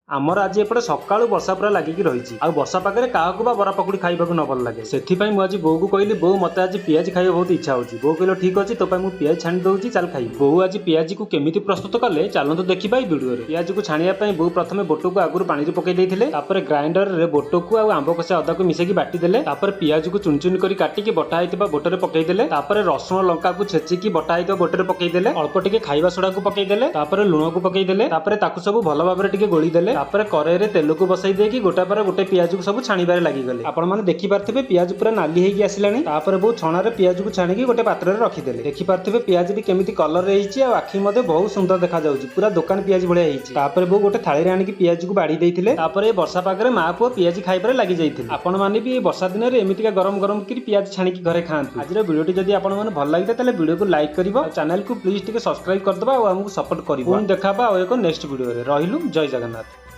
ଆମର ଆଜି ଏପଟେ ସକାଳୁ ବର୍ଷା ପୁରା ଲାଗିକି ରହିଛି। ଆଉ ବର୍ଷା ପାଗରେ କାହାକୁ ବା ବରା ପକୁଡ଼ି ଖାଇବାକୁ ନ ଭଲ ଲାଗେ? ସେଥିପାଇଁ ମୁଁ ଆଜି ବୋଉକୁ କହିଲି, "ବୋଉ, ମତେ ଆଜି ପିଆଜି ଖାଇବାକୁ ବହୁତ ଇଚ୍ଛା ହଉଛି।" ବୋଉ କହିଲେ, "ଠିକ ଅଛି, ତୋ ପାଇଁ ମୁଁ ପିଆଜି ଛାଣି ଦଉଛି, ଚାଲ ଖାଇବୁ।" ବୋଉ ଆଜି ପିଆଜିକୁ କେମିତି ପ୍ରସ୍ତୁତ କଲେ, ଚାଲନ୍ତୁ ଦେଖିବା ଏଇ ଭିଡିଓରେ। ପିଆଜକୁ ଛାଣିବା ପାଇଁ ବୋଉ ପ୍ରଥମେ ବୋଟକୁ ଆଗରୁ ପାଣିରେ ପକେଇ ଦେଇଥିଲେ। ତାପରେ ଗ୍ରାଇଣ୍ଡରରେ ବୋଟକୁ ଆଉ ଆମ୍ବ କଷା ଅଦାକୁ ମିଶେଇକି ବାଟି ଦେଲେ। ତାପରେ ପିଆଜକୁ ଚୁନ ଚୁନ କରି କାଟିକି ବଟା ହେଇଥିବା ବୋଟରେ ପକେଇଦେଲେ। ତାପରେ ରସୁଣ ଲଙ୍କାକୁ ଛେଚିକି ବଟା ହେଇଥିବା ବୋଟରେ ପକେଇଦେଲେ। ଅଳ୍ପ ଟିକେ ଖାଇବା ସୋଡାକୁ ପକେଇଦେଲେ। ତାପରେ ଲୁଣକୁ ପକେଇଦେଲେ। ତାପରେ ତାକୁ ସବୁ ଭଲ ଭାବରେ ଟିକେ ଗୋଳି ଦେଲେ। ତାପରେ କରେଇରେ ତେଲକୁ ବସେଇ ଦେଇକି ଗୋଟା ପରେ ଗୋଟେ ପିଆଜକୁ ସବୁ ଛାଣିବାରେ ଲାଗିଗଲେ। ଆପଣମାନେ ଦେଖିପାରୁଥିବେ, ପିଆଜ ପୁରା ନାଲି ହେଇକି ଆସିଲାଣି। ତାପରେ ବୋଉ ଛଣାରେ ପିଆଜକୁ ଛାଣିକି ଗୋଟେ ପାତ୍ରରେ ରଖିଦେଲେ। ଦେଖିପାରୁଥିବେ, ପିଆଜଟି କେମିତି କଲର ହେଇଛି ଆଉ ଆଖି ମଧ୍ୟ ବହୁତ ସୁନ୍ଦର ଦେଖାଯାଉଛି। ପୁରା ଦୋକାନ ପିଆଜ ଭଳିଆ ହେଇଛି। ତାପରେ ବୋଉ ଗୋଟେ ଥାଳିରେ ଆଣିକି ପିଆଜକୁ ବାଢି ଦେଇଥିଲେ। ତାପରେ ଏ ବର୍ଷା ପାଗରେ ମା ପୁଅ ପିଆଜି ଖାଇବାରେ ଲାଗି ଯାଇଥିଲେ। ଆପଣମାନେ ବି ଏଇ ବର୍ଷା ଦିନରେ ଏମିତିକା ଗରମ ଗରମ କରି ପିଆଜ ଛାଣିକି ଘରେ ଖାଆନ୍ତୁ। ଆଜିର ଭିଡ଼ିଓଟି ଯଦି ଆପଣମାନେ ଭଲ ଲାଗିଥାଏ, ତାହେଲେ ଭିଡ଼ିଓକୁ ଲାଇକ୍ କରିବ ଆଉ ଚ୍ୟାନେଲକୁ ପ୍ଲିଜ ଟିକେ ସବସ୍କ୍ରାଇବ କରିଦେବା ଆଉ ଆମକୁ ସପୋର୍ଟ କରିବ। ପୁଣି ଦେଖା ହବା ଆଉ ଏକ ନେକ୍ସଟ ଭିଡ଼ିଓରେ। ରହିଲୁ, ଜୟ ଜଗନ୍ନାଥ।